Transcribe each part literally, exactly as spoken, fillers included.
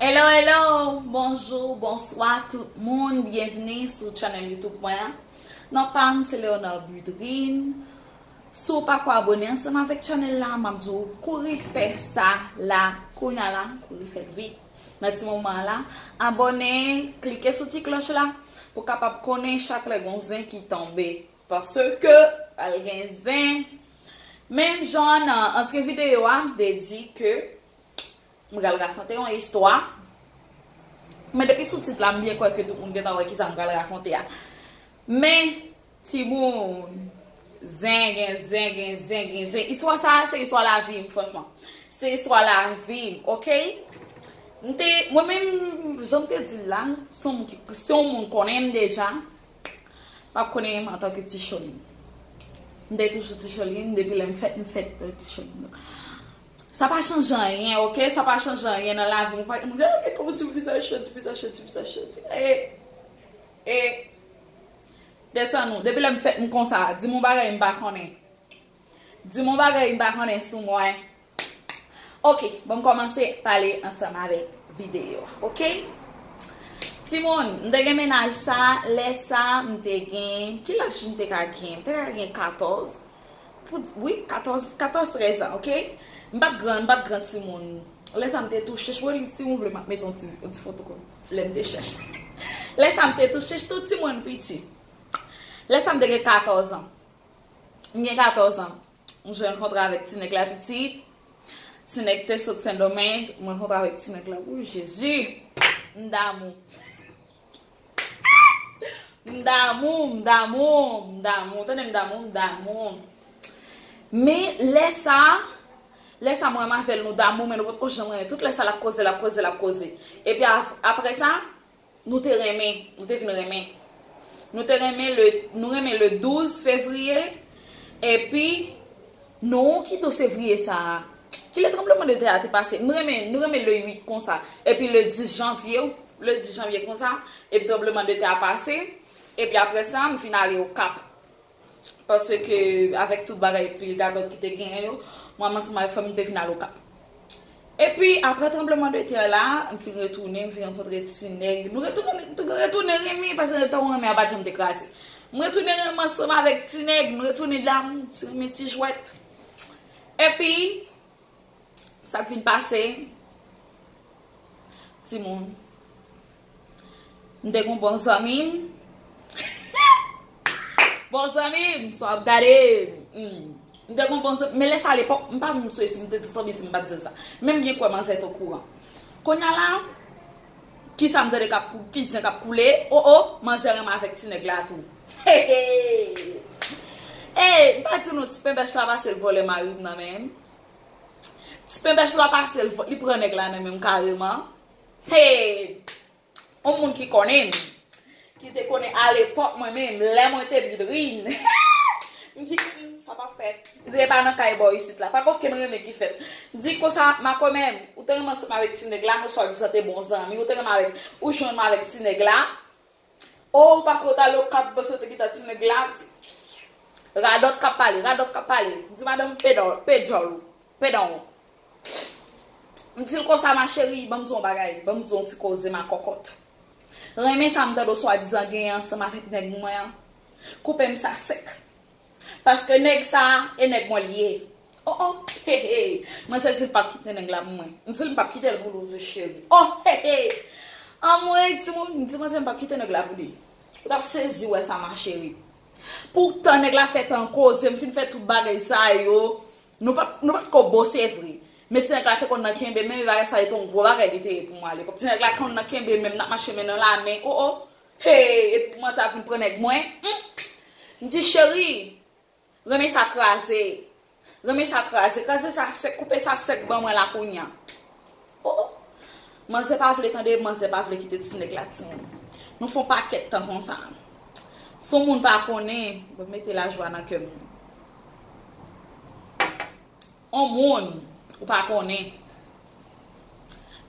Hello, hello! Bonjou, bonswa tout moun. Byenvni sou channel YouTube mwen an. Non pa m se Léonard Budrine. Si w pako abòne ansanm avèk channel la, m ap di w kouri fè sa la, kounya la, kouri fè l vit. Nan ti moman an la, abòne, klike sou ti klòch la pou w kapab konnen chak lè gon zen ki tonbe. Paske al gen zen. Menm jan nan ansyen videyo a, m te di ke m pral rakonte yon istwa. Men depi sou tit la, m byen kwè ke tout moun gentan wè kisa m pral rakonte a. Men, timoun, zen gen zen, gen zen, gen zen. Istwa sa a, se istwa lavi m, franchman. Se istwa lavi m, oke? M te, mwen menm, jan m te di l la, se yon moun ki, se yon moun konnen m deja. M ap konnen m antanke ti Cholin. M te toujou ti Cholin, depi lè m fèt, m fèt ti Cholin. Donk, sa pa chanje anyen, oke? Sa pa chanje anyen nan lavi m. M di, "Ah, kòman ti fi sa cho, ti fi sa cho, ti fi sa cho." E, e, desann ou. Depi lè m fèt, m konsa. Di m yon bagay m pa konnen. Di m yon bagay m pa konnen sou mwen. Oke, bon, m kòmanse pale ansanm avèk videyo a, oke? Timoun, m te gen mennaj sa, lè sa, m te gen, ki laj m te ka gen? M te ka gen katòz. Pou, wi, katòz, katòz, trèz an, oke? M pa t gran, m pa t gran timoun. Lè sa, m te tou chèch, wè li, si w vle, m ap mete yon ti, yon ti foto kon lè m te chèch. Lè sa, m te tou chèch, tout timoun piti. Lè sa, m te gen katòz an. M gen katòz an. M jwenn rankontre avèk ti nèg la pitit. Ti nèg te sot Sendomeng. Mwen rankontre avèk ti nèg la. Wouy, Jezi! M damou. M damou, m damou, m damou. Tande, m damou, m damou. Men lè sa, lè sa mwen menm avè l nou damou, men nou potko janm renmen. Tout lè sa l ap koze, l ap koze, l ap koze. Epi ap-, apre sa, nou te renmen, nou te vin renmen. Nou te renmen le, nou renmen le douz fevriye, epi nou kite fevriye sa a. Kilè tranblemanntè a te pase? Nou renmen, nou renmen le uit konsa. Epi le dis janvye, le dis janvye konsa, epi tranblemanntè a pase. Epi apre sa, m fin ale Okap. Paske avèk tout bagay pil gadòt ki te genyen yo, mwen ansanm avèk fanmi m te vin al Okap. Epi, apre tranblemanntè la, m fin retounen, m vin rankontre ti nèg. Nou retounen, nou retounen renmen, paske tan w renmen an pa t janm te kraze. M retounen renmen ansanm avèk ti nèg, nou retounen damou, ti renmen ti jwèt. Epi, sa k vin pase, timoun, m te gon bon zanmi m. Bon zanmi m, sa w ap gade. Hmm. M te gon bon zanmi, men lè sa lepòk, m pa menm sonje si m te di zanmi, si m pa t di l sa. Men m byen kwè manzè t okouran. Kounye a la, kisa m tande k ap kou-, ki zen k ap koule? O, o, manzè renmen avèk ti nèg la tou. Hey, hey. Ey, m pa di nou, ti penbèch la pase l vòlè mari m nan men m. Ti penbèch la pase l vò-, li pran nèg la nan men m kareman. Hey! Yon moun ki konnen m, ki te konnen alepòk mwen menm, lè mwen te Budrine. M di, "Hmm, sa p ap fèt." M di, "E pa nan kay bò isit la, pa gen okenn renmen ki fèt." M di konsa, "Makomè, ou te renmen ansanm avèk ti nèg la, nou swadizan te bon zanmi, ou te renmen avèk, ou jwenn mwen avèk ti nèg la." O, paske w t al Okap, paske w te gentan ti nèg la. Radòt k ap pale, radòt k ap pale. M di, "Madanm, pe djòl, pe djòl ou, pe dan w." M di l konsa, "Ma chérie, ban m di w yon bagay, ban m di w yon ti koze, ma kòkòt. Renmen sa m tande w swadizan genyen ansanm avèk nèg mwen an, koupe m sa sèk." Paske nèg sa a, e nèg mwen li ye. O, o, he, he. Mwen se di l p ap kite nèg la pou mwen. M di l m p ap kite l pou li, wi, cheri. O, he, he. Anmwey, timoun, m di manzè m p ap kite nèg la pou li. Ou t ap sezi wè sa, ma chérie. Poutan nèg la fè tan koze, m fin fè tout bagay sa yo. Nou pa, nou pa t ko bose vre. Men ti nèg la te konn nan kenbe, men bagay sa yo te yon gwo bagay li te ye pou mwen alepòk. Ti nèg la konn nan kenbe, menm n ap mache men nan lamen. O, o. Hey, epi manzè a vin pran nèg mwen. Hmm. M di, "Cheri, renmen sa kraze. Renmen sa kraze. Kraze sa sèk, koupe sa sèk ban mwen la kounye a." O, o. Manzè pa vle tande, manzè pa vle kite ti nèg la timoun. Nou fè yon pakèt tan konsa. Si yon moun pa konnen, bon, mete lajwa nan kè moun. Yon moun, ou pa konnen.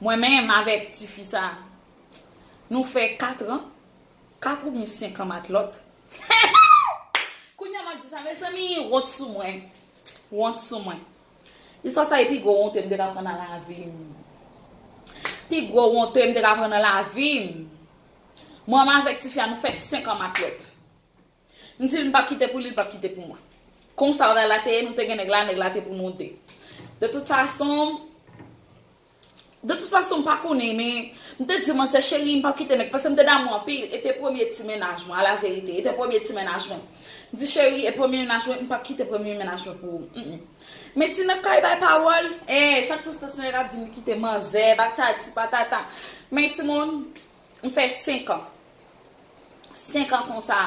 Mwen menm avèk tifi sa, nou fè kat an, kat oubyen senk an matlòt. Kounye a m ap di sa, mezanmi, wont sou mwen. Wont sou mwen. Istwa sa e pi gwo wonte m te ka pran nan lavi m. Pi gwo wonte m te ka pran nan lavi m. Mwen menm avèk tifi a, nou fè senk an matlòt. M di l m p ap kite pou li, li p ap kite pou mwen. Konsa bagay la te ye, nou te gen nèg la, nèg la te pou nou de. De tout fason, de tout fason, m pa konnen, men m te di manzè, cheri, m p ap kite nèg, paske m te damou anpil, e te premye ti mennaj mwen, a la verite, e te premye ti mennaj mwen. M di, cheri, e premye mennaj mwen, m p ap kite premye mennaj mwen pou ou. Mm, mm. Men ti nèg kay bay pawòl, eh, chak ti sitwasyon nèg ap di m kite manzè, patati, patata. Men timoun, m fè senk an. Senk an konsa.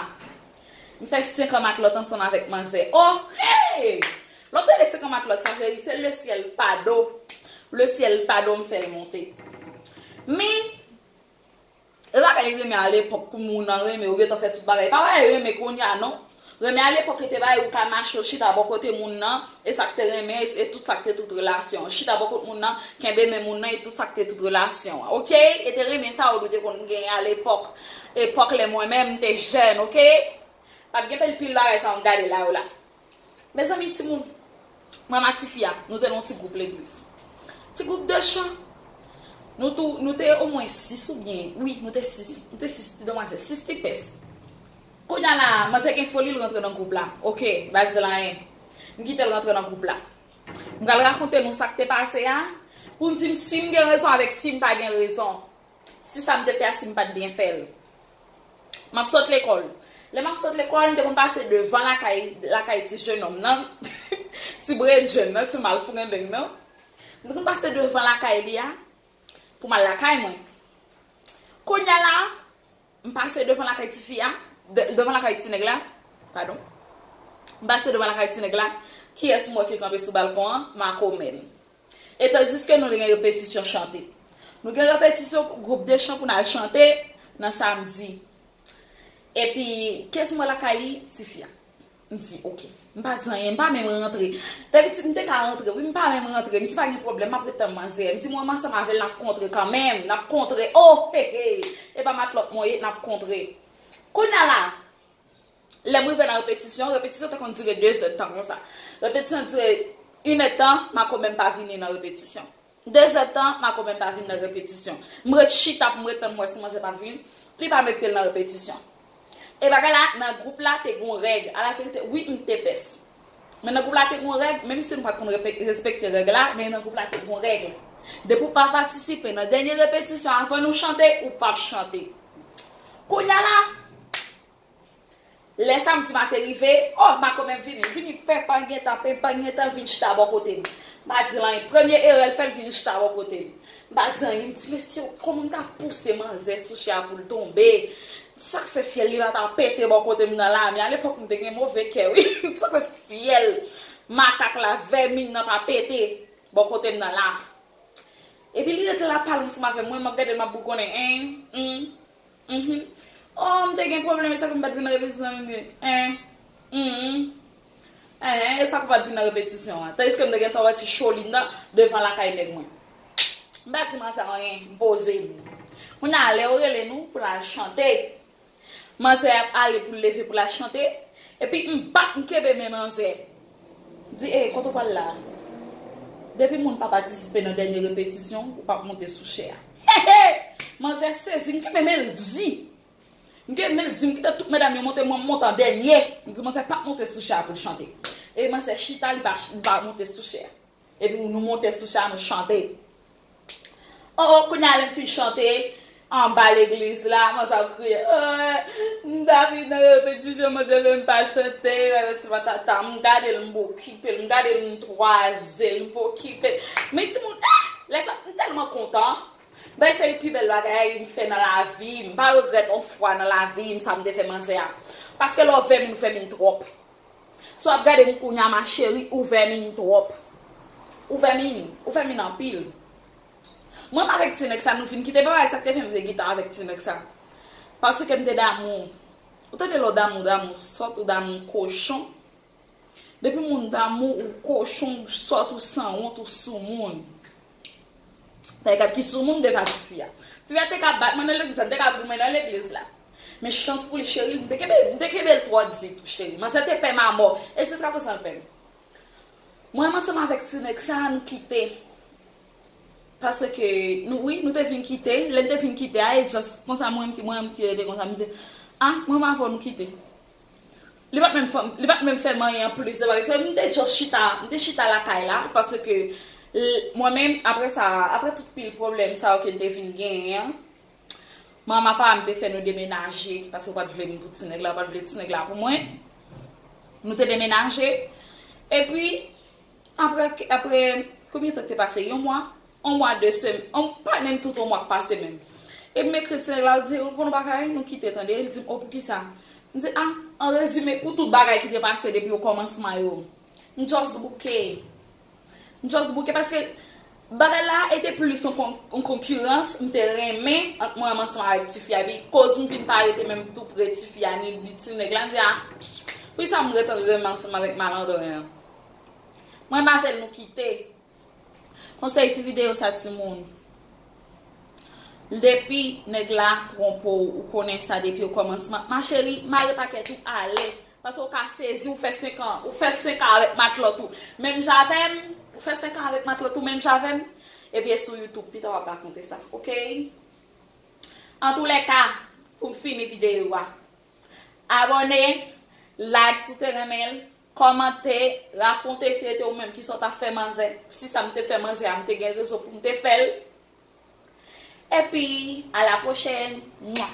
M fè senk an matlòt ansanm avèk manzè. Oh, hey! Lè w tande senk an matlòt sa, cheri, se le syèl pa do. Le syèl pa do, m fè l monte. Men, e pa bagay renmen alepòk pou moun nan renmen, ou gentan fè tout bagay. E pa bagay renmen kounye a, non. Renmen alepòk yo te bay ou ka mache, ou chita bò kote moun nan, e sa k te renmen, e, e tout sa k te tout relasyon. Chita bò kote moun nan, kenbe men moun nan, e tout sa k te tout relasyon an. Oke? E te renmen sa ou te konn genyen alepòk. Epòk lè mwen menm m te jèn, oke? Pa t gen bèl pil bagay sa m gade la yo la. Mezanmi, timoun, mwen ak tifi a, nou te nan yon ti gwoup legliz. Ti gwoup de chan. Nou tou, nou te omwen sis oubyen, wi, nou te sis, nou te sis ti demwazèl, sis ti pès. Kounye a la, manzè gen foli, l rantre nan gwoup la. Oke, m pa di l anyen. M kite l rantre nan gwoup la. M pral rakonte nou sa k te pase a, pou n di m si m gen rezon avèk si m pa gen rezon. Si sa m te fè a, si m pa t byen fè l. M ap sot lekòl. Lè m ap sot lekòl, m te konn pase devan lakay, lakay ti jenòm nan. Ti bredjenn nan, ti malfrendeng nan. M te konn pase devan lakay li a, pou m al lakay mwen. Kounye a la, m pase devan lakay tifi a, de- devan lakay ti nèg la, padon. M pase devan lakay ti nèg la, kiyès m wè ki kanpe sou balkon an? Makomè m. E tandiske nou te gen repetisyon chante. Nou gen repetisyon gwoup de chan pou n al chante nan samdi. Epi, kiyès m wè lakay li? Tifi a. M di, oke. M pa di anyen, m pa menm rantre. Dabitid, m te ka rantre, wi, m pa menm rantre. M di, pa gen pwoblèm, m ap ret tann manzè. M di, mwen, m ansanm avè l, n ap kontre kanmenm, n ap kontre. Oh, he, he. E pa matlòt mwen ye, n ap kontre. Kounye a la, lè m rive nan repetisyon, repetisyon te konn dire de zèdtan konsa. Repetisyon dire inèdtan, Makomè m pa vini nan repetisyon. De zèdtan, Makomè m pa vin nan repetisyon. M ret chita pou m ret tann m wè si manzè p ap vin. Li pa met pye l nan repetisyon. E bagay la, nan gwoup la, te gon règ. A la verite, wi, m te pès. Men nan gwoup la, te gon règ, menm si nou pa t konn repe- respekte règ la, men nan gwoup la, te gon règ. Depi w pa patisipe nan dènye repetisyon, avan nou chante, ou p ap chante. Kounye a la, lè samdi maten rive, oh, Makomè m vini, vini, penpan gentan, penpan gentan vin chita bò kote m. M pa di l anyen. Premye erè l fè, l vin chita bò kote m. M pa di anyen, m di, mesye, kòman m ta pouse manzè sou chè a pou l tonbe? Sa k fè fyèl li pa ta pete bò kote m nan lame a? Alepòk, m te gen move kè, wi. Sa k fè fyèl makak la, vèmin nan pa pete bò kote m nan la? Epi li rete la pale ansanm avè mwen, m ap gade l, m ap bougonnen, en, en. Mhm. Oh, m te gen pwoblèm, e sa k fè m pa t vin nan repetisyon an, m di, en, mhm. En, e sa k fè m pa t vin nan repetisyon an. Tandiske m te gen tan wè ti choli nan devan lakay nèg mwen. M pa di manzè anyen, m poze m. Kounye a, lè yo rele nou pou n al chante, manzè ap ale pou l leve pou l al chante, epi m bat, m kenbe men manzè. M di, ey, kote w pral la? Depi moun pa patisipe nan dènye repetisyon, ou p ap monte sou chè a. He, he! Manzè sezi, m kenbe men l di. M kenbe men l di, m kite tout medam yo monte, mwen m monte an dènye. M di, manzè p ap monte sou chè a pou l chante. E manzè chita, li pa, li pa monte sou chè a. Epi nou monte sou chè a, nou chante. Oh, kounye a lè m fin chante, anba legliz la, manzè ap kriye, oh, m ta vin nan repetisyon, manzè fè m pa chante, patati patata, m gade l, m okipe l, m gade l, m twaze l, m okipe l. Men timoun, ah, lè sa, m tèlman kontan. Bay se pi bèl bagay m fè nan lavi m, m pa regrèt on fwa nan lavi m, sa m te fè manzè a. Paske lè w vèmin, ou vèmin twòp. Si w ap gade m kounye a, ma chérie, ou vèmin twòp. Ou vèmin, ou vèmin anpil. Mwen m avèk ti nèg sa, nou fin kite, pa bagay sa k te fè m te gentan avèk ti nèg sa. Paske m te damou. Ou tande lè w damou, damou sòt, ou damou kochon. Depi moun damou, ou kochon, ou sòt, ou sanwont, ou soumoun. Sa e gad ki soumoun m te fè a tifi a. Tifi a te ka bat mwen nan legliz la, m te ka goumen nan legliz la. Men chans pou li, cheri, m te kenbe, m te kenbe l twò di tou, cheri. Manzè te pè m amò. E jiskaprezan l pè m. Mwen ansanm avèk ti nèg sa a, nou kite. Paske nou, wi, nou te vin kite. Lè n te vin kite a, e just konsa mwen menm ki, mwen menm ki rete konsa, m di, ah, mwen menm avè w nou kite. Li pa t menm fè, li pa t menm fè m anyen anplis de bagay. Se m te just chita, m te chita lakay la, paske l-, mwen menm, apre sa, apre tout pil pwoblèm sa yo ke n te vin genyen an, manman pa m te fè nou demenaje, paske yo pa t vle m pou ti nèg la, yo pa t vle ti nèg la pou mwen. Nou te demenaje. Epi, apre, apre, konbyen tan k te pase? Yon mwa? Yon mwa, de semèn, yon, pa menm tout yon mwa k pase menm. Epi m ekri ti nèg la, l di, ou konn bagay, nou kite tande. Li di m, o, poukisa? M di, ah, an rezime, pou tout bagay ki te pase depi o kòmansman yo. M just bouke. M just bouke paske bagay la e te plis yon kon-, yon konkirans m te renmen ant mwen ansanm avèk tifi a. Epi koz m vin pa rete menm tou pre tifi a, ni, ni ti nèg la, m di, ah, poukisa m ret renmen ansanm avèk malandren an? Mwen m avè l nou kite. Konsèy ti videyo sa timoun. Depi nèg la twonpe w, ou konnen sa depi o kòmansman. Ma chérie, mare pakèt ou ale. Paske ou ka sezi, ou fè senk an, ou fè senk an avèk matlòt ou. Menm jan avè m, ou fè senk an avèk matlòt ou, menm jan avè m. Epi e sou YouTube, pita w ap rakonte sa, oke? Antoulèka, pou m fini videyo a, abòne, like si w te renmen l, kòmante, rakonte si se te ou menm kisa w t ap fè manzè. Si sa m te fè manzè a, m te gen rezon pou m te fè l. Epi, a la pwochèn. Mwa.